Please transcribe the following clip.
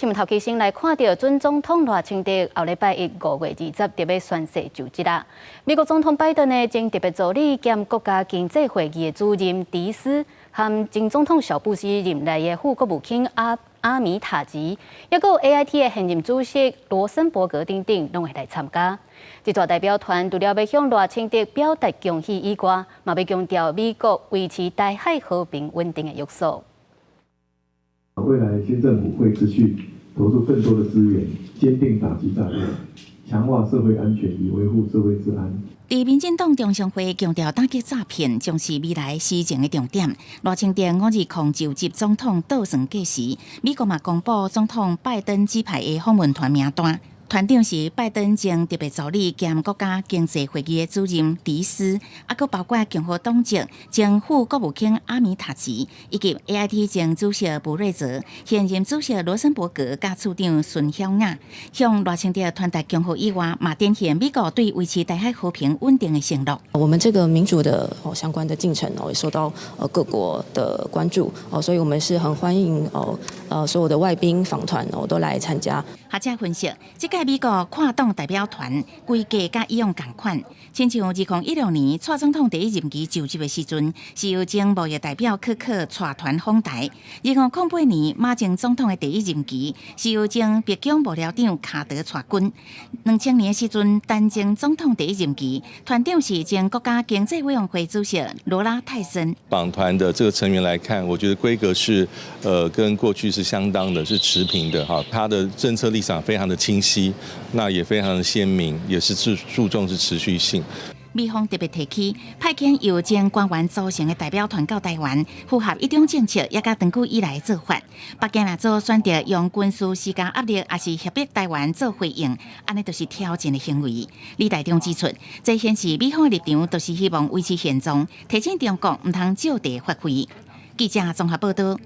新聞頭期先來看著準總統賴清德後禮拜一5月20就欲宣誓就職啦。美國總統拜登的前特別助理兼國家經濟會議的主任迪斯，和前總統小布希任內的副國務卿阿米塔吉，抑閣有 AIT 的現任主席羅森伯格等等，攏會來參加。這撮代表團除了欲向賴清德表達恭喜以外，嘛欲強調美國維持台海和平穩定的約束。未來新政府會持續投入更多的資源，堅定打擊詐騙，強化社會安全，以維護社會治安。佇民進黨中常會強調打擊詐騙將是未來施政的重點。賴清德5/20就職總統倒算計時，美國嘛公布總統拜登指派的訪問團名單。團長是拜登前特別助理兼國家經濟會議的主任迪斯，啊，閣包括共和黨籍前副國務卿阿米塔吉，以及 AIT 前主席布瑞澤、現任主席羅森伯格佮次長孫曉雅，向賴清德傳達恭賀以外，嘛展現美國對維持台海和平穩定的承諾。我們這個民主的哦相關的進程哦，也受到各國的關注哦，所以我們是很歡迎哦所有的外賓訪團哦都來參加。學者分析，這屆美國跨黨代表團規格佮以往仝款，親像2016年蔡總統第一任期就職的時陣，是由前貿易代表柯克帶團訪台；2008年馬前總統的第一任期，是由前白宮幕僚長卡德帶軍。2000年的時陣，陳前總統第一任期，團長是前國家經濟委員會主席羅拉泰森。訪團的這個成員來看，我覺得規格是跟過去是相當的，是持平的哈。他的政策立場非常的清晰，那也非常的鮮明，也是注重是持續性。美方特別提起，派遣由前官員組成的代表團到台灣，符合一中政策，也佮長久以來的做法。北京若做選擇用軍事施加壓力，抑是脅迫台灣做回應，按呢就是挑戰的行為。李大中指出，這顯示美方的立場就是希望維持現狀，提醒中國毋通借題發揮。記者綜合報道。